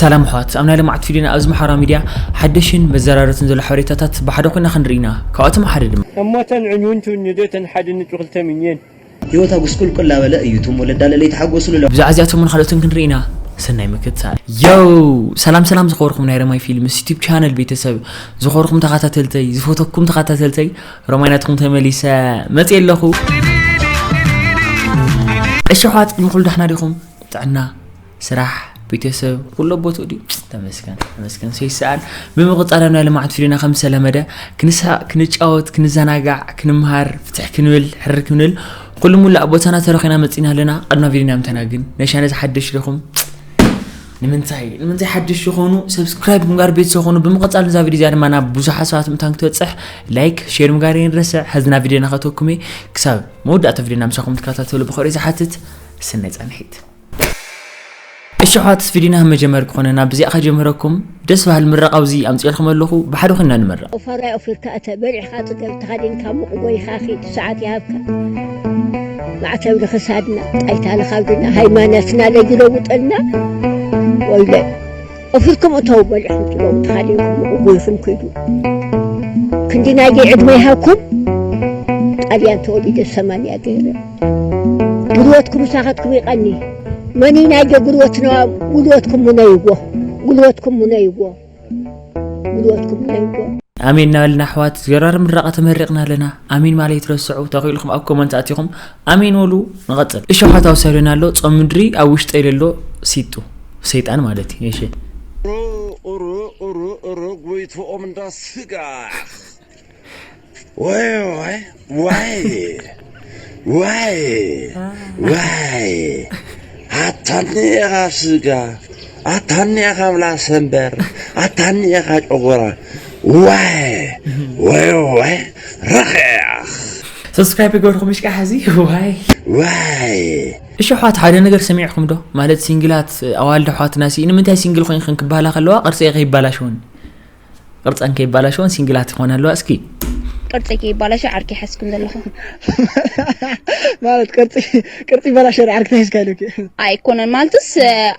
ሰላም ኣሕዋት፣ ኣብ ናይ ልምዓት ቪድዮና ኣብዚ ማሕበራዊ ሚድያ ሓደሽን መዘራረብትን ዘሎ ሓበሬታታት ብሓደ ኮይና ክንርኢ ኢና። ካብኣቶም ሓደ ድማ እሞተን ዕንውንቱ ንደተን ሓደ ንጡ ክልተ ምኘን። ህይወታ ጉስቁልቁል ላበለ እዩ እቶም ወለዳ ለለይ ተሓጎስሉ ለ ብዛዕባ እዚኣቶምን ካልኦትን ክንርኢ ኢና። ሰናይ ምክትታል። ዮው! ሰላም ሰላም ዝኸበርኩም ናይ ረማይ ፊልምስ ዩቲዩብ ቻነል ቤተሰብ፣ ዝኸበርኩም ተኸታተልተይ፣ ዝፈተኩም ተኸታተልተይ፣ ረማይ ናትኩም ተመሊሰ መፅየ ኣለኹ። እሺ ኣሕዋት፣ ቅድሚ ኩሉ ዳሕና ዲኹም? ጥዕና፣ ስራሕ፣ ቤተሰብ፣ ኩሉ ኣብ ቦትኡ ድዩ? ተመስገን፣ ተመስገን፣ ሰይሰኣል። ብምቕጻል ኣብ ናይ ልምዓት ቪድዮና ከም ዝተለመደ ክንስሕቕ፣ ክንጫወት፣ ክንዘናጋዕ፣ ክንምሃር፣ ፍትሕ ክንብል፣ ሕርር ክንብል፣ ኩሉ ሙላእ ቦታና ተረኺና መጺና ኣለና። ቅድሚ ቪድዮና ምተና ግን፣ ነሻነ ዝሓደሽ ዲኹም? ንምንታይ፣ ንምንታይ ሓደሽ ዝኾኑ ሰብስክራይብ ምግባር ቤተሰብ ኾኑ። ብምቕጻል እዛ ቪድዮ እዚኣ ድማ ናብ ብዙሓት ሰባት ምእንታን ክትበጽሕ ላይክ፣ ሼር ምግባር የንረስዕ። ሕዚ ናብ ቪድዮና ከተኩም እየ። ክሳብ መወዳእታ ቪድዮና ምሳኹም ትከታተሉ ብኽብሪ ዝሓትት። ሰናይ ጻንሒት። እሺ ኣሕዋት፣ ቪድዮና ከም መጀመሪ ክኾነና ብዚኣ ከጀምረኩም ደስ በሃሊ ምረቓ ኣብዚ ኣምፅኤልኩም ኣለኹ። ብሓደ ኮይና ንምረቕ። ኦፋራይ ኦፊርካ እተ በሊዕኻ ጽገብ ተኻዲንካ ሙቕ ጎይኻ ኺድ ሰዓት ይሃብካ። ማዕተብ ንኽሳድና ጣይታ ንኻብድና ሃይማኖትና ለጊለውጠልና። ወይለ ኦፊርኩም እተው በሊዕኹም ጽገቡ ተኻዲንኩም ሙቕ ጎይኹም ኪዱ። ክንዲ ናይገይ ዕድመ ይሃብኩም። ጣልያን ተወሊደ ሰማንያ ገይረ። ጉልበትኩም ምሳኻትኩም ይቐኒ። መኒና ጀግርወትና ጉልበትኩም ሙነይዎ። ጉልበትኩም ሙነይዎ። ጉልበትኩም ሙነይዎ። ኣሜን እናበልና ኣሕዋት፣ ዘራር ምረቓ ተመሪቕና ኣለና። ኣሜን ማለት ይትረስዑ፣ ተኽኢልኩም ኣብ ኮመንት ኣቲኹም ኣሜን በሉ። ንቐጽል። እሺ ኣሕዋት፣ ኣብ ሰብለና ኣሎ ጾም ምድሪ ኣብ ውሽጠይ ለሎ ሲጡ ሰይጣን ማለት እዩ። እሺ። ሩ ሩ ሩ ሩ ጎይትኦም እንዳ ስጋ ዋይ ዋይ ዋይ ዋይ ዋይ ኣታኒ ኢኻ ስጋ ኣታኒ ኢኻ ምላስ እምበር ኣታኒ ኢኻ ጨጎራ ዋይ ዋይ ዋይ ረኺያ ሰብስክራይብ ይገብርኩም ምሽቃ ሕዚ ዋይ ዋይ እሺ ኣሕዋት ሓደ ነገር ሰሚዕኩም ዶ ማለት ሲንግላት ኣዋልድ ኣሕዋትና ሲ ንምንታይ ሲንግል ኮይንክን ክበሃላ ከለዋ ቅርፂ ከይባላሽውን ቅርፀን ከይባላሽውን ሲንግላት ይኾና ኣለዋ እስኪ ቅርፀይ ከይባላሸ ዓርኪ ሓዝኩም ዘለኹ ማለት ቅርፂ ቅርፂ ይባላሸ ዓርኪ ተሒዝካ ኢሉኪ ኣይኮነን ማለትስ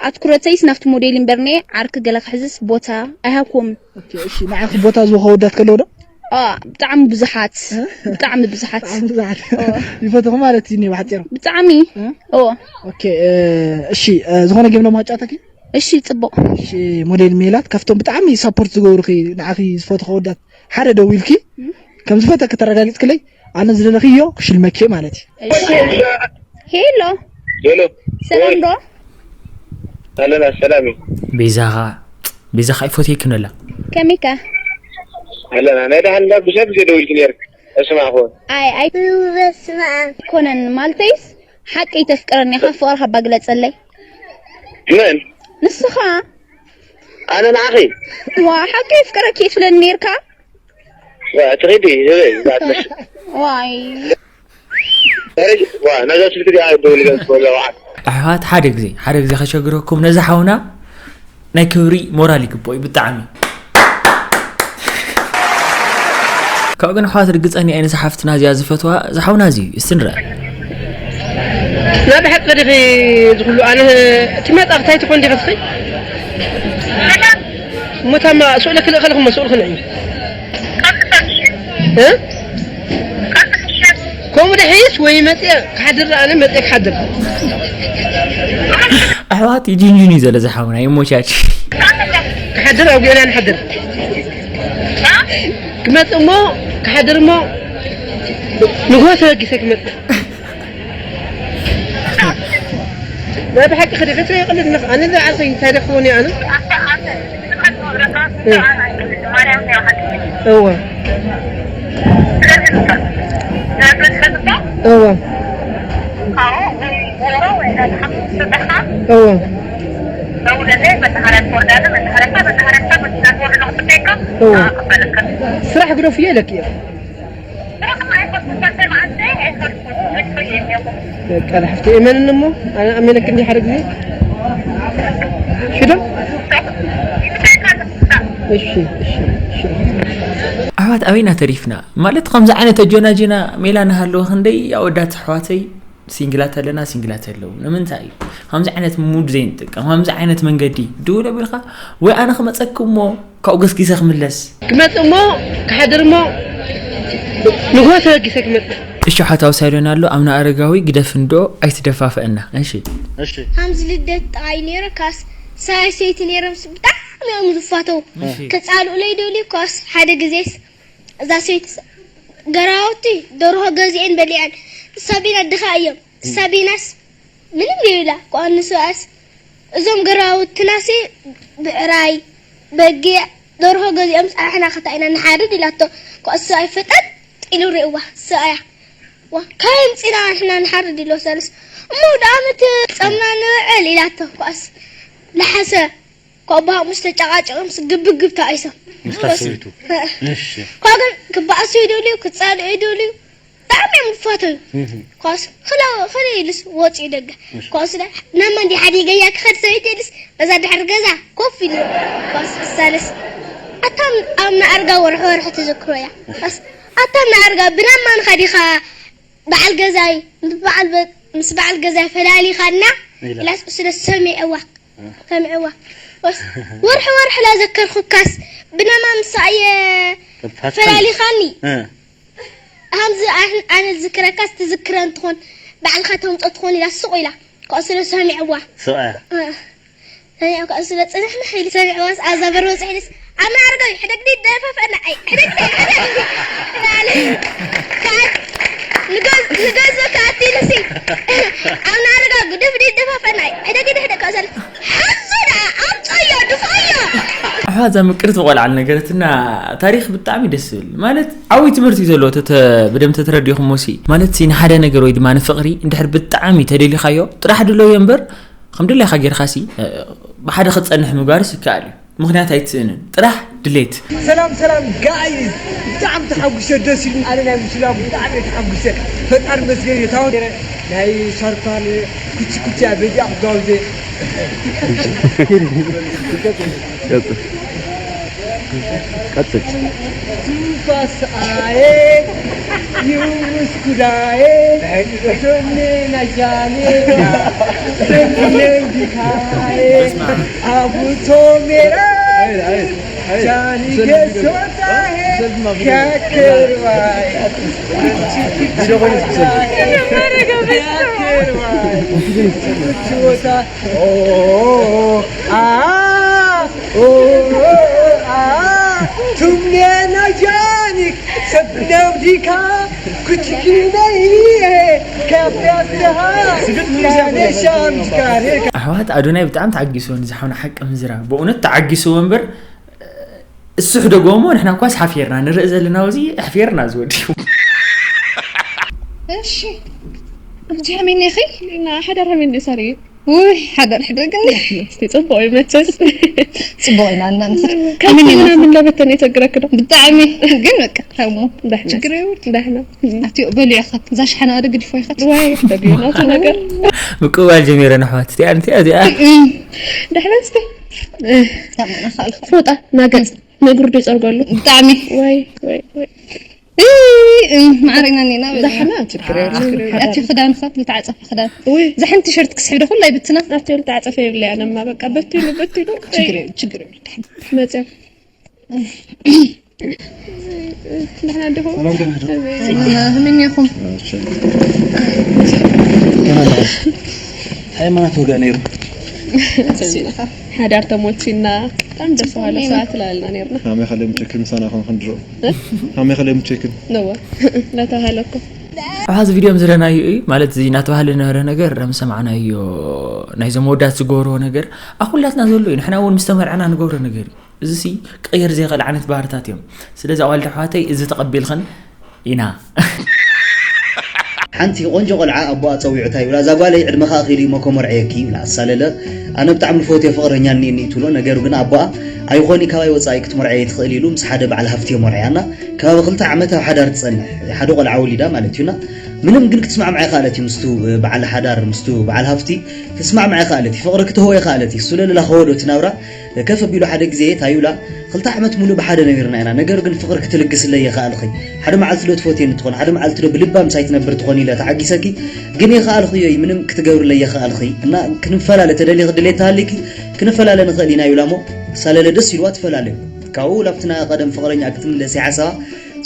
ኣትኩረተይስ ናብቲ ሞዴል እምበር ነ ዓርኪ ገለ ክሕዝስ ቦታ ኣይሃብኩም ኦኬ እሺ ንዓኺ ቦታ ዝወኸ ወዳት ከለዎ ዶ አ ብጣዕሚ ብዙሓት ብጣዕሚ ብዙሓት ብጣዕሚ ብዙሓት ይፈትኹ ማለት እዩ እኒኦ ብሓፂሩ ብጣዕሚ ኦ ኦኬ እሺ ዝኾነ ጌም ዶ ማጫወተኪ እሺ ፅቡቅ እሺ ሞዴል ሜላት ካብቶም ብጣዕሚ ሳፖርት ዝገብሩኺ ንዓኺ ዝፈትኹ ወዳት ሓደ ደዊልኪ ከም ዝፈተኪ ተረጋጊፅክለይ ኣነ ዝደለኽዮ ክሽልመኪ ማለት እዩ ሄሎ ሄሎ ሰላም ዶ ኣለና ሰላም እዩ ቤዛኻ ቤዛኻ ይፈትየኪ ነላ ከመይካ ኣለና ናይ ደሓን እንዳ ብዙሕ ግዜ ደዊልኪ ነይርክ እስማዕኹ ኣይ ኣይ በስመ ኣብ ኮነን ማለተይስ ሓቀይ ተፍቅረኒ ኢኻ ፍቕርኻ ባግለፀለይ መን ንስኻ ኣነ ንዓኺ ዋ ሓቀይ ፍቅረኪ ትብለኒ ነይርካ ትኺዲ ህበይ ዋይ ዋ ነዛ ስልክ ዲኣ ደውል ገጽ ወላ ዋዓት ኣሕዋት ሓደ ግዜ ሓደ ግዜ ከሸግረኩም ነዚ ሓውና ናይ ክብሪ ሞራል ይግብኦ እዩ ብጣዕሚ ካብኡ ግን ኣሕዋት ርግፀኒ ኣይነ ዝሓፍትና እዚኣ ዝፈትዋ ዝሓውና እዚ እዩ እስቲ ንርአ ናብ ሓቂ ዲኺ ዝኩሉ ኣነ ትመጣ ክታይ ትኾን ዲኺ ትኽይ እሞ ታማ ስእለ ክልእ ከለኹሞ ስእሉ ክንዒ እ? ከምኡ ድሕሪስ ወይ መፅአ ክሓድር ኣነ መፅአ ክሓድር ኣሕዋት ይጅንጅን እዩ ዘሎ ዝሓውና ይሞቻች ክሓድር ኣብ ጌና ንሓድር ክመፅእ እሞ ክሓድር እሞ ንጎ ተበጊሰ ክመፅእ ናይ ብሓቂ ክዲ ክትሪኦ ይቕልል ኣለኻ ኣነ ዝዓርኸይ እንታይ ደክቦኒ ኣነ እወ እወ እወ እወ ስራሕ ግደፍዮ ኢለኪ እየ በቃ ንሓፍቲ እመንኒ እሞ ኣነ ኣሚነክ እንዲ ሓደ ግዜ ሽዶ እሺ እሺ እሺ ኣሕዋት ኣበይና ተሪፍና ማለት ከምዚ ዓይነት ኣጆናጅና ሜላ ናሃለወ ክንደይ ኣወዳት ኣሕዋተይ ሲንግላት ኣለና፣ ሲንግላት ኣለዉ። ንምንታይ እዩ ከምዚ ዓይነት ሙድ ዘይንጥቀም? ከምዚ ዓይነት መንገዲ ድውል ኣቢልካ ወይ ኣነ ክመጸኩም እሞ ካብኡ ገስጊሰ ክምለስ። ክመጽእ እሞ ክሓድር እሞ ንግሆ ተበጊሰ ክመጽእ። እሺ ሓታው ሳይዶን ኣሎ ኣምና ኣረጋዊ ግደፍ እንዶ ኣይትደፋፈአና። እሺ። እሺ። ሃምዝ ልደት ጠቓይ ነይረ ካስ ሳይ ሰይቲ ነይሮም ስ-፣ ብጣዕሚ እዮም ዝፋተው። እሺ። ከጻልኡለይ ደልዩ ካስ ሓደ ግዜስ እዛ ሰይቲ ስ-፣ ገራውቲ ደርሆ ገዚኤን በሊዐን። ሳቢና ድኻ እዮም። ሳቢናስ ምንም ዘይብላ። ኳ ንስኣስ እዞም ገራውትናሲ ብዕራይ፣ በጊዕ፣ ደርሆ ገዚኦም ኣሕና ከታ ኢና ንሓርድ ኢላቶ። ኳ እሱ ኣይፈጠን ኢሉ ርእዋ። ሰኣያ። ዋ፣ ካይ ምጺና ኣሕና ንሓርድ ኢሎ ሰልስ። እሞ ደኣ ምት ጸምና ንውዕል ኢላቶ። ኳስ ለሓሰ። ኳ ብሃቕ ምስ ተጨቃጨቆም ስ-፣ ግብግብ ተኣይሶም። ምስታ ሰበይቱ። እሺ። ኳ ግን ክበኣሱ ይደልዩ፣ ክጻልኡ ይደልዩ። ብጣዕሚ እዮም ዝፋተዩ። እህ። ኳስ ክላ-፣ ክለ ኢሉስ ወፂኡ ደገ። እሺ። ኳስ ዳ-፣ ናብ መን ድዩ ሓዲገያ ክኸድ ሰበይቲ ኢሉስ በዛ ድሕሪ ገዛ ኮፍ ኢሉ ኳስ ክሳለስ። ኣታ ኣብ ንኣርጋ ወርሒ ወርሒ ትዝክሮ እያ። ኳስ ኣታ ኣብ ንኣርጋ ብናብ ማንኻ ዲኻ በዓል ገዛይ ምስ በዓል በ-፣ ምስ በዓል ገዛይ ፈላሊኻና ኢላ። ኢላስ ስለ ሰሚዐዋ። ሰምዕዋ። ወስ-፣ ወርሒ ወርሒ ላዘከርኩካስ ብናማ ምሳየ ተፋትካ። ፈላሊኻኒ። እ። ሃምዚ ኣን-፣ ኣነ ዝዝክረካስ ትዝክረ እንትኾን ባዕልኻ ተምጾ ትኾን ኢላ ስቕ ኢላ። ከኣ ስለ ሰሚዕዋ። ስቕ እያ። እ። ሰሚዕዋ ከኣ ስለ ጽንሕንሕ ኢሉ ሰሚዕዋስ ኣብዛ በር በጽሒልስ ኣነ ኣረጋዊ ሕደግዲ ደፋፈና ኣይ ሕደግዲ ሕደግዲ። ናለ። ከኣ ንገዝ-፣ ንገዝኦ ከኣቲ ኢሉሲ ኣነ ኣረጋዊ ግደፍዲ ደፋፈና ኣይ ሕደግዲ ሕደግ ከኣ ስለ ሓዞ ደኣ ኣምጾዮ ድፋዮ። ኣሕዋት እዛ ምቅርቲ ቆልዓ ልነገረትና ታሪኽ ብጣዕሚ ደስ ዝብል ማለት ዓብዪ ትምህርቲ እዩ ዘለዎ ተተ-፣ ብደም ተተረዲኹሞ ሲ ማለት ሲ ንሓደ ነገር ወይ ድማ ንፍቕሪ እንድሕር ብጣዕሚ ተደሊኻዮ ጥራሕ ድለዮ እምበር ከም ድሌኻ ጌርካ ሲ እ፣ ብሓደ ክትጸንሕ ምግባርስ ይከኣል እዩ ምኽንያት ኣይትስእንን ጥራሕ ድሌት። ሰላም ሰላም ጋይስ፣ ብጣዕሚ ተሓጉሰ፣ ደስ ኢሉ። ኣነ ናይ ምስላ ብጣዕሚ እየ ተሓጉሰ። ፈጣሪ መስገን እየ። ታውን ናይ ሻርፓን ኩቺ ኩቺ እያ በዚኣ ክጋብዘ። ቀጽል። ቀጽል። ቱፋስ ኣየ ይውስ ኩዳየ ቶኔ ናጃኔ ሰሚነን ዲካየ ኣቡቶ ሜራ ጃኒ ገሶታየ ያከርባየ ያከርባየ ችወታ ኦ አ ኦ አ ቱሜና ጃኒክ ሰብነው ዲካ ኩትኪነይ ከብያስሃ ያነሻም ጅካሬ ኣሕዋት ኣዶናይ ብጣዕሚ ተዓጊስዎ ንዝሓውና ሓቂ ምዝራብ ብእውነት ተዓጊስዎ እምበር እሱ ሕደጎሞ ንሕና እኳስ ሓፊርና ንርኢ ዘለና ውዚ ኣሕፊርና ዝወዲ እሺ ኣንቲ ሃሚኒ ኢኺ? እና ሓዳር ሃሚኒ ሳርየ። ውይ ሓዳር ሕደግኒ። እስቲ ጽቡቕ እዩ መቸስ። ጽቡቕ ኢና እና ንኽር። ካብቲ ምናምን ለበተን የቸግረክ ዶ? ብጣዕሚ ግን በቃ ከምኡ ዳሕና ችግር የብሉ። ዳሕና። ኣትዮ በሊዑ ኸት እዛ ሸሓና ኣደ ግዲፎ ይኸት። ዋይ ደግ እዩ ናቱ ነገር። ምቅባል ጀሚረን ኣሕዋት እቲኣ እቲኣ እቲኣ ዳሕና እስቲ ፎጣ ናገጽ ንእግሩ ዶ ይጸርገሉ? ብጣዕሚ። ዋይ ዋይ ዋይ። ማዕረና ኔና በል። ዳሕና ችግር የብሉ። ኣቲ ክዳን ኸት ዝተዓጸፈ ክዳን። ውይ ዝሕን ቲሸርት ክስሕብ ዶ ኩላይ ብትና። ኣቲ ዝተዓጸፈ የብለ ያነማ በቃ በቲሉ በቲሉ። ችግር የብሉ ችግር የብሉ። መጽያ ንሕና እንዲኹም ህምኛኹም ሃይማኖት ወጋ ነይሩ ሓዳር ተሞልሲና ብጣዕሚ ደስ በሃሊ ሰዓት ላልና ነርና ሃመይ ከለ ሙቸክር ምሳና ኮን ክንድሮ ሃመይ ከለ ሙቸክር ነዋ ለተባሃለኩም ኣብዚ ቪድዮ ዝረናዩ እዩ ማለት እዚ እናተባህለ ዝነበረ ነገር ምስ ሰማዕናዮ ናይዞም ወዳት ዝገብርዎ ነገር ኣብ ኩላትና ዘሎ እዩ ንሕና እውን ምስ ተመርዕና ንገብሮ ነገር እዩ እዚ ሲ ቅይር ዘይኽእል ዓይነት ባህርታት እዮም ስለዚ ኣዋልድ ኣሕዋተይ እዚ ተቐቢልኽን ኢና ሓንቲ ቆንጆ ቆልዓ ኣቦኣ ፀዊዑ ታይ ይብላ እዛ ጓለይ ዕድመኻ ኣኺሉ እሞ ከመርዐየኪ ይብላ ኣሳለለ ኣነ ብጣዕሚ ልፈትዮ ፍቕረኛ እኒኒ ትብሎ ነገሩ ግን ኣቦኣ ኣይኾኒ ካባይ ወፃኢ ክትመርዐየ ትኽእል ኢሉ ምስ ሓደ በዓል ሃፍቲ የመርዕያ እና ከባቢ ክልተ ዓመት ኣብ ሓዳር ትፀንሕ ሓደ ቆልዓ ወሊዳ ማለት እዩ እና ምንም ግን ክትስማዕማዕ ይኸኣለት እዩ። ምስቱ በዓል ሓዳር፣ ምስቱ በዓል ሃፍቲ ክትስማዕማዕ ይኸኣለት እዩ። ፍቕሪ ክትህቦ ይኸኣለት እዩ። እሱ ለለላ ከወዶ እቲ ናብራ ከፍ ኣቢሉ ሓደ ግዜ ታዩላ ክልተ ዓመት ሙሉእ ብሓደ ነቢርና ኢና። ነገር ግን ፍቕሪ ክትልግስለይ የኸኣልኺ። ሓደ መዓልቲ ዶ ትፈትየኒ ትኾን? ሓደ መዓልቲ ዶ ብልባ ምሳይ ትነብር ትኾን ኢለ ተዓጊሰኪ። ግን የኸኣልኽዮ እዩ። ምንም ክትገብርለይ የኸኣልኺ። እና ክንፈላለ ተደሊኺ ድሌት ተሃሊኪ ክንፈላለ ንኽእል ኢና ይብላ እሞ ሳለለ ደስ ኢልዋ ትፈላለዩ። ካብኡ ላብቲ ናይ ቀደም ፍቕረኛ ክትምለስ ይሓሳባ።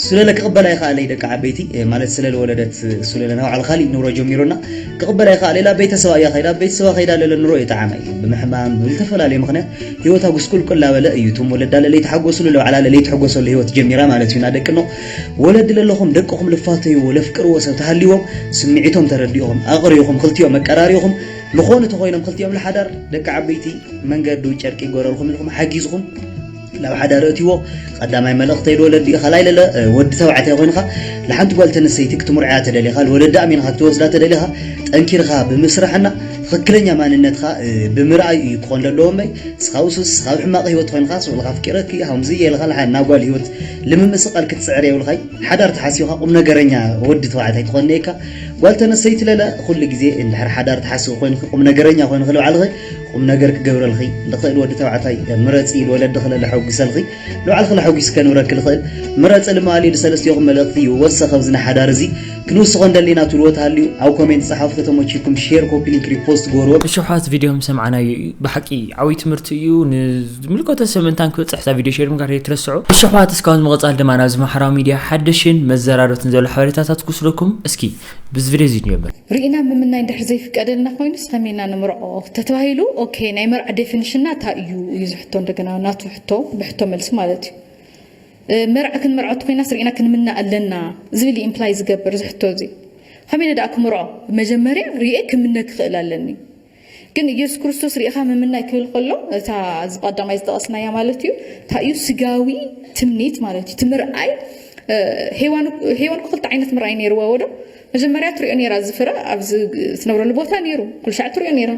ስለለ ክቕበላ ይኸኣለይ ደቂ ዓበይቲ፣ እ፣ ማለት ስለለ ወለደት፣ እ፣ ስለለ ናይ ባዕሉ ካሊእ ኑሮ ጀሚሩና ክቕበላ ይኸኣለይ። ላብ ቤተሰባ እያ ከይዳ፣ ቤተሰባ ከይዳ ለለ ኑሮ እዩ ጠዓመይ። ብምሕማም፣ ብዝተፈላለየ ምኽንያት ህይወታ ጉስቁልቁል ላበለ እዩ። እቶም ወለዳ ለለ ይተሓጎሱሉ፣ ለባዕላ ለለ ይትሕጎሰሉ ህይወት ጀሚራ ማለት እዩ። እና ደቂ ኖ ወለዲ ለለኹም ደቅኹም ልፋተይዎ፣ ለፍቅርዎ ሰብ ተሃልይዎም፣ ስምዒቶም ተረዲእኹም፣ ኣቕሪኹም፣ ክልቲኦም መቀራሪኹም፣ ምኾኑ ተኾይኖም ክልቲኦም ለሓዳር ደቂ ዓበይቲ መንገዱ ጨርቂ ይጎረልኩም ኢልኩም ሓጊዝኩም ናብ ሓዳር እትዎ። ቀዳማይ መልእኽተይ ንወለዲ እዩ። ካልኣይ ለለ፣ እ፣ ወዲ ተባዕታይ ኮይንካ ንሓንቲ ጓል ተነሰይቲ ክትምርዓያ ተደሊኻ፣ ንወለዲ ኣሚንካ ክትወስዳ ተደሊኻ፣ ጠንኪርካ ብምስራሕና ትኽክለኛ ማንነትካ፣ እ፣ ብምርኣይ እዩ ክኾን ዘለዎ እምበይ። ንስኻ ውሱስ፣ ካብ ሕማቕ ህይወት ኮይንካ፣ ስቕ ኢልካ ኣፍቂረኪ፣ ከምዚ እየ ኢልካ ንሓ-፣ ናብ ጓል ህይወት ልምምስቓል ክትጽዕር የብልካይ። ሓዳር ተሓሲብካ ቁም ነገረኛ ወዲ ተባዕታይ ትኾን ነይካ። ጓል ተነሰይቲ ለለ፣ ኩሉ ግዜ እንድሕር ሓዳር ተሓስቡ ኮይንኪ፣ ቁም ነገረኛ ኮይንኪ ልባዕልኺ ቁም ነገር ክገብረልኺ ልኽእል ወዲ ተባዕታይ ምረጺ። ወለድኺ ለለ ሐጒሰልኺ፣ ንባዕልኺ ለሐጒስኪ ከንብረኪ ልኽእል ምረጺ። ልማሊ ንሰለስቲኹም መልእኽቲ ይወሰኸ ኣብዚ ናይ ሓዳር እዚ ክንውስኾ እንደሊና ትብልዎ ተሃልዩ ኣብ ኮሜንት ጸሓፉ። ተተመቺኩም ሼር፣ ኮፒ ሊንክ፣ ሪፖስት ግበርዎ። እሺ ኣሕዋት፣ ቪድዮ ምስ ሰማዕናዮ እዩ። ብሓቂ ዓብዪ ትምህርቲ እዩ። ንዝምልከቶ ሰብ ምእንታን ክበጽሕ እዛ ቪድዮ ሼር ምግባር ኣይትረስዑ። እሺ ኣሕዋት፣ እስካብ ዝምቕጻል ድማ ናብዚ ማሕበራዊ ሚድያ ሓደሽን መዘራረብትን ዘሎ ሓበሬታታት ክውስደኩም። እስኪ ብዚ ቪድዮ እዚ ንጀምር። ርኢና ምምናይ እንድሕር ዘይፍቀደልና ኮይኑስ ከመይ ኢና ንምርዖ ተተባሂሉ፣ ኦኬ፣ ናይ መርዓ ዴፊኒሽንና እንታይ እዩ እዩ ዝሕቶ፣ እንደገና ናቱ ሕቶ ብሕቶ መልሲ ማለት እዩ። እ፣ መርዓ ክንምርዖ እንተኮይናስ ርኢና ክንምነ ኣለና ዝብል እዩ ኢምፕላይ ዝገብር እዚ ሕቶ እዚ። ከመይ ኢለ ደኣ ክምርዖ? መጀመርያ ርኤ ክምነ ክኽእል ኣለኒ። ግን ኢየሱስ ክርስቶስ ርኢኻ ምምናይ ክብል ከሎ፣ እታ እዚ ቀዳማይ ዝጠቐስናያ ማለት እዩ፣ እንታይ እዩ? ስጋዊ ትምኒት ማለት እዩ። እቲ ምርኣይ፣ እ፣ ሄዋን፣ ሄዋን እኮ ክልተ ዓይነት ምርኣይ ነይርዋ ወዶ። መጀመርያ ትሪኦ ነይራ፣ እዚ ፍረ ኣብዚ ትነብረሉ ቦታ ነይሩ፣ ኩሉ ሻዕ ትሪኦ ነይራ።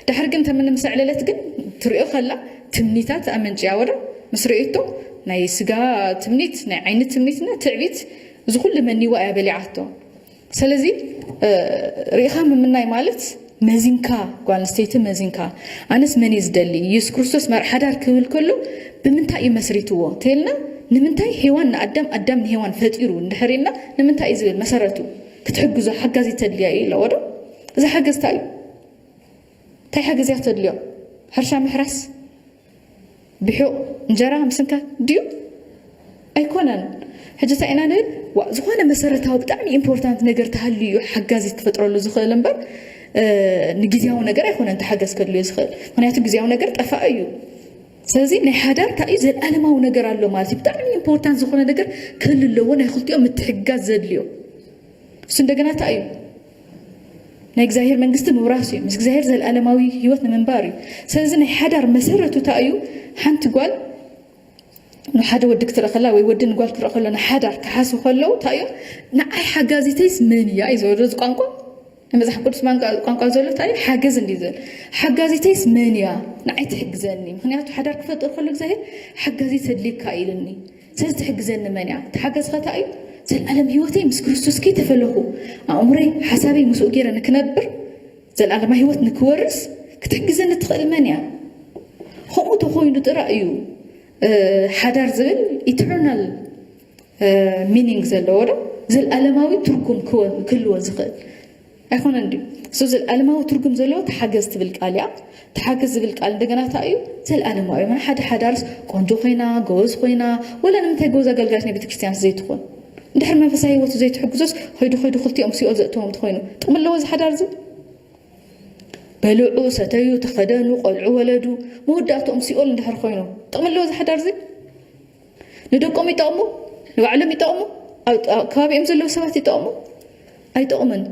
ድሕሪ ግን ተምኒ ምስ ኣዕለለት ግን ትሪኦ ከላ ትምኒታት ኣመንጭያ ወዶ። ምስ ርእይቶ ናይ ስጋ ትምኒት፣ ናይ ዓይኒ ትምኒትና ትዕቢት፣ እዚ ኩሉ መኒዋ እያ በሊዓቶ። ስለዚ፣ እ፣ ርኢኻ ምምናይ ማለት መዚንካ፣ ጓል ኣንስተይቲ መዚንካ፣ ኣነስ መን እየ ዝደሊ? ኢየሱስ ክርስቶስ መርዓ ሓዳር ክብል ከሎ ብምንታይ እዩ መስሪትዎ? እንተኢልና፣ ንምንታይ ሄዋን ንኣዳም፣ ኣዳም ንሄዋን ፈጢሩ እንድሕር ኢልና፣ ንምንታይ እዩ ዝብል መሰረቱ? ክትሕግዞ ሓጋዚ ተድልያ እዩ ኢሎ ወዶ። እዚ ሓገዝ እንታይ እዩ? እንታይ ሓገዝ እያ ተድልዮ? ሕርሻ ምሕራስ? ብሑቕ እንጀራ ምስንካት ድዩ? ኣይኮነን። ሕጂ እንታይ ኢና ንብል? ዋ፣ ዝኾነ መሰረታዊ ብጣዕሚ ኢምፖርታንት ነገር ተሃልዩ እዩ ሓጋዚ ክፈጥረሉ ዝኽእል እምበር፣ እ፣ ንግዝያዊ ነገር ኣይኮነን እቲ ሓገዝ ከድልዮ ዝኽእል። ምኽንያቱ ግዝያዊ ነገር ጠፋኢ እዩ። ስለዚ ናይ ሓዳር እንታይ እዩ? ዘለኣለማዊ ነገር ኣሎ ማለት እዩ። ብጣዕሚ ኢምፖርታንት ዝኾነ ነገር ክህሉ ኣለዎ፣ ናይ ክልቲኦም ምትሕግጋዝ ዘድልዮ። እሱ እንደገና እንታይ እዩ? ናይ እግዚኣብሔር መንግስቲ ምውራስ እዩ። ምስ እግዚኣብሔር ዘለኣለማዊ ህይወት ንምንባር እዩ። ስለዚ ናይ ሓዳር መሰረቱ እንታይ እዩ? ሓንቲ ጓል ንሓደ ወዲ ክትርኢ ከላ ወይ ወዲ ንጓል ክርኢ ከሎ፣ ንሓዳር ክሓስቡ ከለዉ እንታይ እዮም? ንዓይ ሓጋዚተይስ መን እያ እዩ ዝበሎ። እዚ ቋንቋ፣ ናይ መጽሓፍ ቅዱስ ቋንቋ፣ ቋንቋ ዘሎ እንታይ እዩ? ሓገዝ እንዲ ዝብል። ሓጋዚተይስ መን እያ? ንዓይ ትሕግዘኒ። ምኽንያቱ ሓዳር ክፈጥር ከሎ እግዚኣብሔር ሓጋዚት ተድልየካ ኢሉኒ። ስለዚ ትሕግዘኒ መን እያ? እቲ ሓገዝ ኸ እንታይ እዩ? ዘለኣለም ህይወተይ ምስ ክርስቶስ ከይተፈለኹ፣ ኣእምሮይ፣ ሓሳበይ ምስኡ ገይረ ንክነብር፣ ዘለኣለማዊ ህይወት ንክወርስ ክትሕግዘኒ እትኽእል መን እያ? ከምኡ ተኾይኑ ጥራይ እዩ፣ እ፣ ሓዳር ዝብል ኢተርናል፣ እ፣ ሚኒንግ ዘለዎ ዶ? ዘለኣለማዊ ትርጉም ክወ-፣ ክህልዎ ዝኽእል። ኣይኮነን ድዩ? እሱ ዘለኣለማዊ ትርጉም ዘለዎ ተሓገዝ ትብል ቃል እያ። ተሓገዝ ዝብል ቃል እንደገና እንታይ እዩ? ዘለኣለማዊ። ማለት ሓደ ሓዳርስ ቆንጆ ኮይና፣ ጎበዝ ኮይና፣ ወላ ንምንታይ ጎበዝ ኣገልጋሊት ናይ ቤተክርስትያን ዘይትኾን? እንድሕር መንፈሳዊ ህይወቱ ዘይትሕግዞስ፣ ኸይዱ ኸይዱ ክልቲኦም ሲኦል ዘእትዎም እንተኾይኑ፣ ጥቕሚ ኣለዎ እዚ ሓዳር እዚ? በልዑ፣ ሰተዩ፣ ተኸደኑ፣ ቆልዑ ወለዱ፣ መወዳእትኦም ሲኦል እንድሕር ኮይኑ፣ ጥቕሚ ኣለዎ እዚ ሓዳር እዚ? ንደቆም ይጠቕሙ? ንባዕሎም ይጠቕሙ? ኣብ፣ ኣብ ከባቢኦም ዘለዉ ሰባት ይጠቕሙ? ኣይጠቕሙን።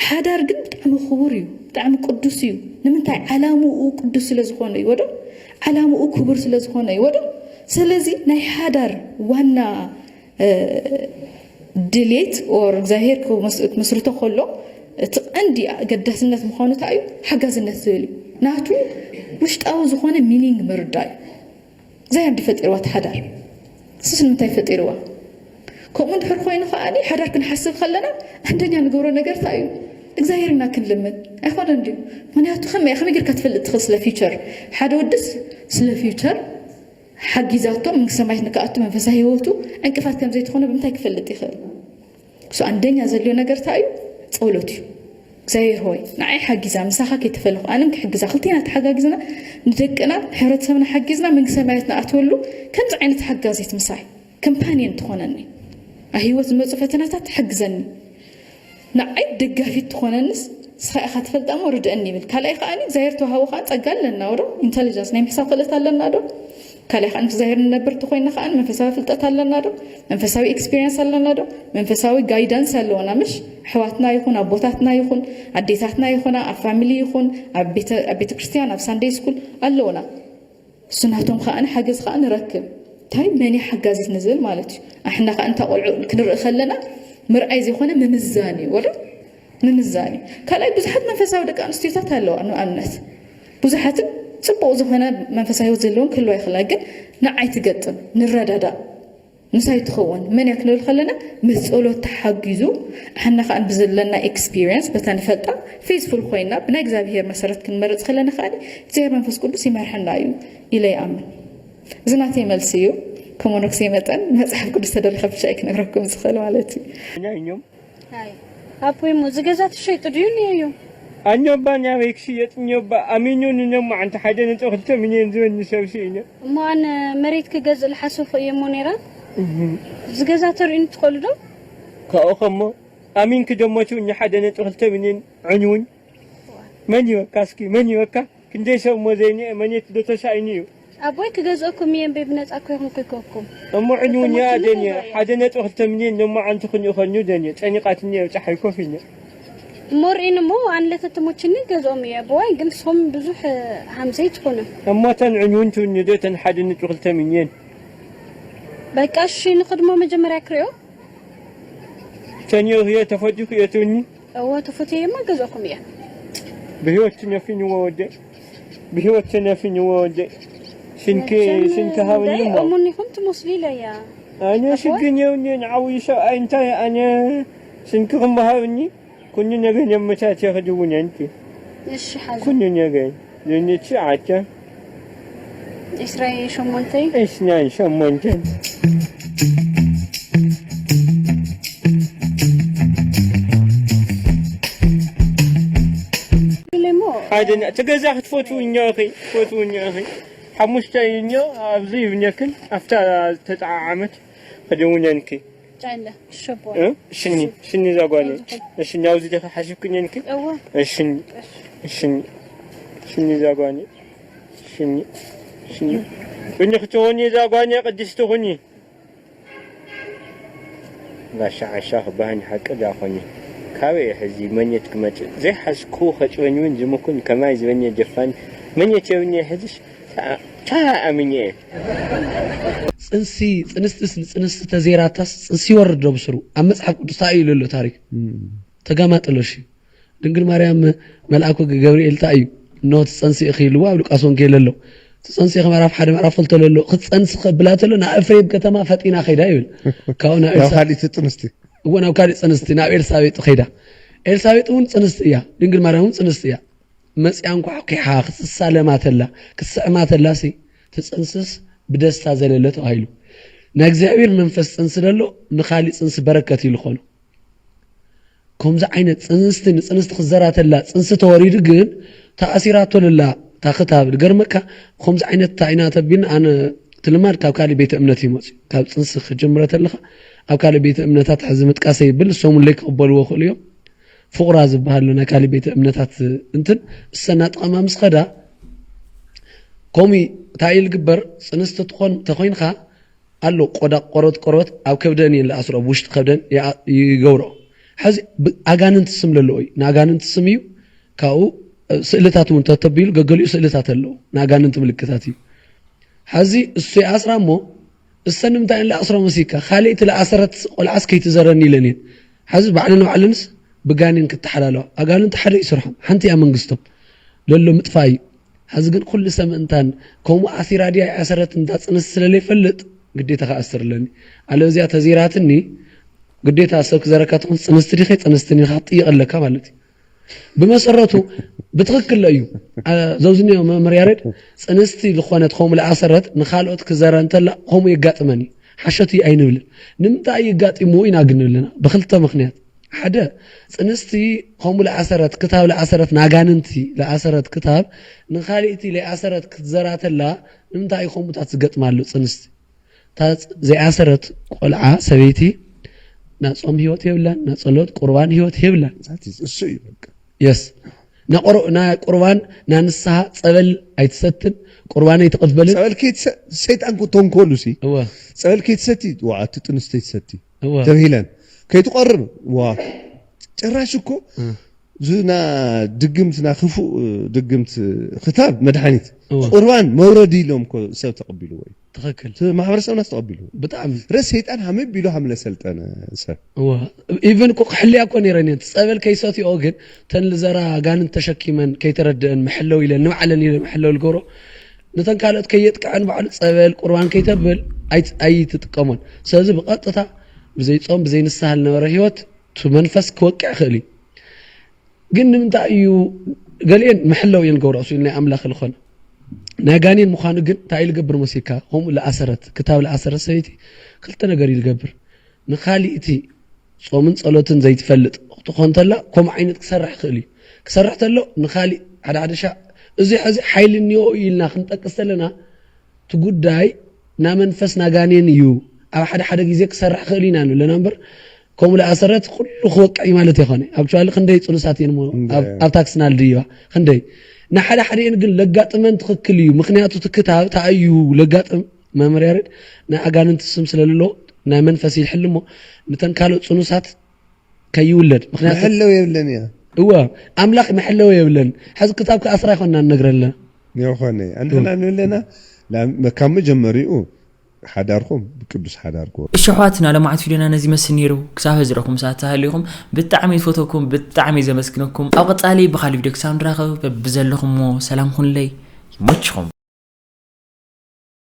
ሓዳር ግን ብጣዕሚ ክቡር እዩ፣ ብጣዕሚ ቅዱስ እዩ። ንምንታይ? ዓላምኡ ቅዱስ ስለ ዝኾነ እዩ ወዶ፣ ዓላምኡ ክቡር ስለ ዝኾነ እዩ ወዶ። ስለዚ ናይ ሓዳር ዋና፣ እ፣ ድሌት ኦር እግዚኣብሔር ክመስ-፣ ክመስርቶ ከሎ እቲ ቀንዲ ኣገዳስነት ምዃኑ እንታይ እዩ? ሓጋዝነት ዝብል እዩ። ናቱ ውሽጣዊ ዝኾነ ሚኒንግ ምርዳእ እዩ። እግዚኣብሔር እንዲ ፈጢርዋ እቲ ሓዳር። እሱስ ንምንታይ ፈጢርዋ? ከምኡ እንድሕር ኮይኑ ከኣኒ ሓዳር ክንሓስብ ከለና፣ ኣንደኛ ንገብሮ ነገር እንታይ እዩ? እግዚኣብሔር ኢና ክንልምን። ኣይኮነን ድዩ? ምክንያቱ ከመይ ከመይ ጌርካ ትፈልጥ ትኽእል ስለ ፊውቸር? ሓደ ወድስ ስለ ፊውቸር ሓጊዛቶ መንግስተ ሰማያት ንክኣቱ መንፈሳዊ ህይወቱ ዕንቅፋት ከም ዘይትኾነ ብምንታይ ክፈልጥ ይኽእል? እሱ ኣንደኛ ዘድልዮ ነገር እንታይ እዩ? ጸሎት እዩ። እግዚኣብሔር ሆይ ንዓይ ሓጊዛ፣ ምሳኻ ከይተፈለኹ ኣነም ክሕግዛ፣ ክልቴና ተሓጋጊዝና ንደቅና ንሕብረተሰብና ሓጊዝና መንግስተ ሰማያት ንኣትወሉ ከምዚ ዓይነት ሓጋዚት ምሳይ ከምፓኒየን ትኾነኒ፣ ኣብ ህይወት ዝመፁ ፈተናታት ትሕግዘኒ፣ ንዓይ ደጋፊት ትኾነንስ ንስኻ ኢኻ ትፈልጣ እሞ ርድአኒ ይብል። ካልኣይ ከዓኒ እግዚኣብሔር ተዋህቦ ከዓ ጸጋ ኣለና ወዶ ኢንተሊጀንስ ናይ ምሕሳብ ክእለት ኣለና ዶ? ካልኣይ ከዓ ምስ እግዚኣብሔር ንነብር ተኮይና ከዓ መንፈሳዊ ፍልጠት ኣለና ዶ? መንፈሳዊ ኤክስፒሪየንስ ኣለና ዶ? መንፈሳዊ ጋይዳንስ ኣለዎና ምሽ? ኣሕዋትና ይኹን ኣቦታትና ይኹን ኣዴታትና ይኹና ኣብ ፋሚሊ ይኹን ኣብ ቤተ ኣብ ቤተ ክርስቲያን ኣብ ሳንደይ ስኩል ኣለዎና። እሱ ናቶም ከኣ ሓገዝ ከኣ ንረክብ። እንታይ መን እዩ ሓጋዚት ንዝብል ማለት እዩ። ኣሕና ከኣ እንታ ቆልዑ ክንርኢ ከለና ምርኣይ ዘይኮነ ምምዛን እዩ ወላ ምምዛን እዩ። ካልኣይ ብዙሓት መንፈሳዊ ደቂ ኣንስትዮታት ኣለዋ ንኣብነት ብዙሓትን ጽቡቕ ዝኾነ መንፈሳዊ ህይወት ዘለዎም ክህልዋ ይኽእላ ግን ንዓይ ትገጥም ንረዳዳእ ምሳይ ትኸውን መን እያ ክንብል ከለና ምስ ጸሎት ተሓጊዙ ኣሕና ከኣ ብዘለና ኤክስፒሪየንስ በታ ንፈልጣ ፌዝፉል ኮይና ብናይ እግዚኣብሄር መሰረት ክንመርጽ ከለና ከኣ እግዚኣብሄር መንፈስ ቅዱስ ይመርሐና እዩ ኢለ ይኣምን። እዚ ናተይ መልሲ እዩ። ከም መነኩሴ መጠን መጽሓፍ ቅዱስ ተደሪኸ ብቻ እየ ክነግረኩም ዝኽእል ማለት እዩ። ኣፖይ እሞ እዚ ገዛ ትሸይጡ ድዩ እኒአዮ? ኣኞባ ኒያበይ ክሽየጥ እኒኦባ ኣሚኑ ንነሞ ዓንቲ ሓደ ነጥቢ ክልተ ሚልዮን ዝበኒ ሰብ ስኢነ። እሞ ኣነ መሬት ክገዝእ ልሓሰኹ እየ እሞ ነይራ። እዚ ገዛ ተርእዩኒ ትኽእሉ ዶ? ካብኡ ከሞ ኣሚንኪ ደሞ ትብኒ ሓደ ነጥቢ ክልተ ሚልዮን ዕንውኝ መን ይበካ እስኪ መን ይበካ? ክንደይ ሰብ እሞ ዘይኒኤ መኔት ዶ ተሳኢኑ እዩ። ኣቦይ ክገዝኦኩም እየ እምበይ ብነፃ እኮ ይኹን ከይከኩም። እሞ ዕንውኛ ደንየ ሓደ ነጥቢ ክልተ ሚልዮን ነሞ ዓንቲ ክንኡ ከንዩ ደንየ ጨኒቃትኒ እየ ጸሓይ ኮፍ ኢለ። እሞ ርኢን እሞ ኣንለተ ትሞችኒ ገዝኦም እየ ኣቦዋይ ግን ንስኹም ብዙሕ ሃምዘይ ትኾኑ። እሞ ተን ዕንውን ትውኒ ዶ ተን ሓደ ነጥቢ ክልተ ሚልዮን። በቃ እሺ ንኽድሞ መጀመርያ ክሪኦ። ተንዮ ህየ ተፈዲኩ እየ ትውኒ። እወ ተፈትየማ ገዛኹም እየ። ብህይወት ትነፊንዎ ወደይ ብህይወት ትነፊንዎ ወደይ ሽንኪ ሽንኪ ሃብኒ እሞ እሙኒኹም ትመስሉ ኢለያ ኣነ ሽግን የውኒ ንዓብዩ ሰብኣይ እንታይ ኣነ ሽንኪኹም ሃብኒ ኩኒ ነገን የመቻቸ ክድውነ ኣንቲ እሺ ሓዙ ኩኒ ነገን ድንች ዓቸ ዕስራን ሸሞንተይ ዕስራን ሸሞንተን ሓደ እቲ ገዛ ክትፈትውኛ ኢኺ ትፈትውኛ ኢኺ ሓሙሽተ እኛ ኣብዚ ይብነክን ኣብታ ዝተጠዓዓመት ክድውነንኪ ጨለ ሸቦ እ? ሽኒ ሽኒ ዛጓኒ ሽኒ ኣብዚ ደኸ ሓሲብክኒ እንኪ እወ እሽኒ እሽኒ ሽኒ ዛጓኒ ሽኒ ሽኒ ብኒ ክትኾኒ ዛጓኒ ቅድስቲ ኹኒ ጋሻ ዓሻ ክበሃኒ ሓቂ ዳኾኒ ካበይ ሕዚ መኘት ክመጽእ ዘይሓስኩ ከጭበኒ እውን ዝምኩን ከማይ ዝበኒ ጀፋኒ መኘት የብኒ ሕዚሽ ታ ኣምኘ እየ። ፅንሲ ፅንስትስ ንፅንስቲ ተዘይራታስ ፅንሲ ይወርድ ዶ ብስሩ ኣብ መፅሓፍ ቅዱስ ታይ እዩ ለሎ ታሪክ ተጋማጥሎ እሺ ድንግል ማርያም መልኣኩ ገብርኤል ታይ እዩ እነሆ ትፀንሲ ኢኺ ኢልዋ ኣብ ሉቃስ ወንጌል ኣሎ ትፀንሲ ኢኺ ምዕራፍ ሓደ ምዕራፍ ክልተ ለሎ ክትፀንሲ ከብላ ተሎ ናብ እፍሬም ከተማ ፈጢና ከይዳ ይብል ካብኡ ናብ ናብ ኤልሳ- ካልእ እቲ ፅንስቲ እዎ ናብ ካልእ ፅንስቲ ናብ ኤልሳቤጥ ከይዳ ኤልሳቤጥ እውን ፅንስቲ እያ ድንግል ማርያም እውን ፅንስቲ እያ መፅያ እንኳ ኲሓ ክትሳለማ ተላ ክትስዕማ ተላሲ ትፅንስስ ብደስታ ዘለለ ተባሂሉ ናይ እግዚኣብሔር መንፈስ ፅንሲ ደሎ ንካሊእ ፅንሲ በረከት እዩ ልኾኖ ከምዚ ዓይነት ፅንስቲ ንፅንስቲ ክዘራ ተላ ፅንሲ ተወሪዱ ግን ተኣሲራቶ ለላ እታ ክታብ ዝገርመካ ከምዚ ዓይነት እንታይ ኢና ተቢልና ኣነ እቲ ልማድ ካብ ካሊእ ቤተ እምነት እዩ መፅዩ ካብ ፅንሲ ክጅምረ ተለካ ኣብ ካሊእ ቤተ እምነታት ሕዚ ምጥቃሰ ይብል እሶም ለይ ክቕበልዎ ክእሉ እዮም ፍቑራ ዝበሃል ናይ ካልእ ቤተ እምነታት እንትን እሰና ጥቐማ ምስ ኸዳ ኮሚ እንታይ እዩ ዝግበር ፅንስቲ ትኾን ተኾይንካ ኣሎ ቆዳ ቆሮት ቆሮት ኣብ ከብደን እየን ዝኣስሮ ኣብ ውሽጢ ከብደን ይገብሮ ሕዚ ኣጋንንቲ ስም ለለዎ እዩ ንኣጋንንቲ ስም እዩ ካብኡ ስእልታት እውን ተተቢሉ ገገሊኡ ስእልታት ኣለዎ ንኣጋንንቲ ምልክታት እዩ ሕዚ እሱ ይኣስራ እሞ እሰን ንምንታይ እየን ዝኣስራ መሲልካ? ካልእ እቲ ዝኣሰረት ቆልዓስ ከይትዘረኒ ኢለን እየን። ሕዚ ባዕለን ባዕለንስ ብጋኔን ክተሓላለዋ። ኣጋንንቲ ሓደ እዩ ስርሖም። ሓንቲ እያ መንግስቶም። ለሎ ምጥፋእ እዩ። ሕዚ ግን ኩሉ ሰብ ምእንታን ከምኡ ኣሲራ ድያ ኣይኣሰረትን እታ ፅንስ ስለለይፈልጥ ግዴታ ክኣስር ኣለኒ። ኣለዚኣ ተዚራትኒ ግዴታ ሰብ ክዘረካ ትኾን ጽንስቲ ዲኸ ጽንስቲ ዲኻ ክትጥይቕ ኣለካ ማለት እዩ። ብመሰረቱ ብትኽክል እዩ። አ፣ ዘውዝንዮ መምህር ያሬድ ጽንስቲ ዝኾነት ከምኡ ለኣሰረት ንኻልኦት ክዘረ እንተላ ከምኡ የጋጥመን እዩ። ሓሸት እዩ ኣይንብልን። ንምንታይ የጋጢሙ ኢና ግን ንብልና? ብክልተ ምኽንያት። ሓደ ጽንስቲ ከምኡ ለኣሰረት ክታብ ለኣሰረት ናጋንንቲ ለኣሰረት ክታብ ንኻልእቲ ለኣሰረት ክትዘራ ተላ ንምንታይ እዩ ከምኡታት ዝገጥማ ኣሎ ጽንስቲ? እታ ዘይኣሰረት ቆልዓ ሰበይቲ ናይ ጾም ህይወት የብላን፣ ናይ ጸሎት ቁርባን ህይወት የብላን። እሱ እዩ በቃ። የስ ናይ ቁርባን ናይ ንስሓ ጸበል ኣይትሰትን፣ ቁርባን ኣይትቕበልን። ጸበል ከይትሰ ሰይጣን እኮ ተንኮሉ ሲ እወ ጸበል ከይትሰቲ ዋ እቲ ጥንስተይ ትሰቲ እወ ተብሂለን ከይትቆርብ ዋ ጭራሽ እኮ እ። ዝና ድግምትና ክፉእ ድግምት ክታብ መድሓኒት እወ ቁርባን መውረዲ ኢሎም እኮ ሰብ ተቐቢልዎ እዩ። ትኽክል። እቲ ማሕበረሰብና ተቐቢልዎ ብጣዕሚ ረስ ሰይጣን ሃመ ቢሉ ሃምለ ሰልጠነ ሰብ እወ ኢቨን እኮ ክሕልያ እኮ ነይረን እየን። ጸበል ከይሰትኦ ግን ተን ልዘራ ጋንን ተሸኪመን ከይተረድአን መሐለው ኢለን ንባዕለን ኢለን መሐለው ልገብሮ ነተን ካልኦት ከየጥቅዐን ባዕሉ ጸበል ቁርባን ከይተብል ኣይት- ኣይትጥቀሞን። ስለዚ ብቐጥታ ብዘይ ጾም ብዘይ ንስሓ ልነበረ ህይወት እቲ መንፈስ ክወቅዕ ይኽእል እዩ። ግን ንምንታይ እዩ ገሊአን መሐለው እየን ገብረኦ ስኢል ናይ ኣምላኽ ዝኾነ ናይ ጋኔን ምዃኑ ግን እንታይ እዩ ልገብር መሲልካ? ከምኡ ለኣሰረት ክታብ ለኣሰረት ሰበይቲ ክልተ ነገር እዩ ልገብር። ንኻሊእቲ ጾምን ጸሎትን ዘይትፈልጥ ክትኾን ተላ ከምኡ ዓይነት ክሰርሕ ይኽእል እዩ። ክሰርሕ ተሎ ንኻሊእ ሓደ ሓደ ሻዕ እዚ ሕዚ ሓይሊ እኒኦ እዩ ኢልና ክንጠቅስ ተለና እቲ ጉዳይ ናይ መንፈስ ናይ ጋኔን እዩ። ኣብ ሓደ ሓደ ግዜ ክሰርሕ ክእል ኢና ንብለና እምበር ከምኡ ለኣሰረት ኩሉ ክወቅዕ እዩ ማለት ኣይኮነ። ኣብ ቹዋሊ ክንደይ ጽኑሳት እየን እሞ እንደ- ኣብ- ኣብ ታክስና ልድይባ ክንደይ ንሓደ ሓደኤን ግን ለጋጥመን ትኽክል እዩ። ምክንያቱ እቲ ክታብ ተኣዩ ለጋጥም መምህር ያሬድ ናይ ኣጋንንቲ ስም ስለልሎ ናይ መንፈስ ይሕል እሞ ንተን ካልኦት ጽኑሳት ከይውለድ ምክንያቱ መሐለው የብለን እያ እወ ኣምላኽ መሐለዊ የብለን። ሕዚ ክታብ ክኣስራ ይኮና ንነግረለ ይኾነ ኣንተና ንብለና ላ- ካብ መጀመሪኡ ሓዳርኩም ብቅዱስ ሓዳር ክወ እሺ ኣሕዋትና፣ ለማዕት ቪድዮና ነዚ መስል ነይሩ። ክሳብ ሕዚ ረኹም ሰዓት ተሃሊኹም ብጣዕሚ ዝፈተኩም ብጣዕሚ ዘመስግነኩም። ኣብ ቀጻሊ ብኻሊ ቪድዮ ክሳብ ንራኸብ በብዘለኹምዎ ሰላም ኩንለይ ይመችኹም።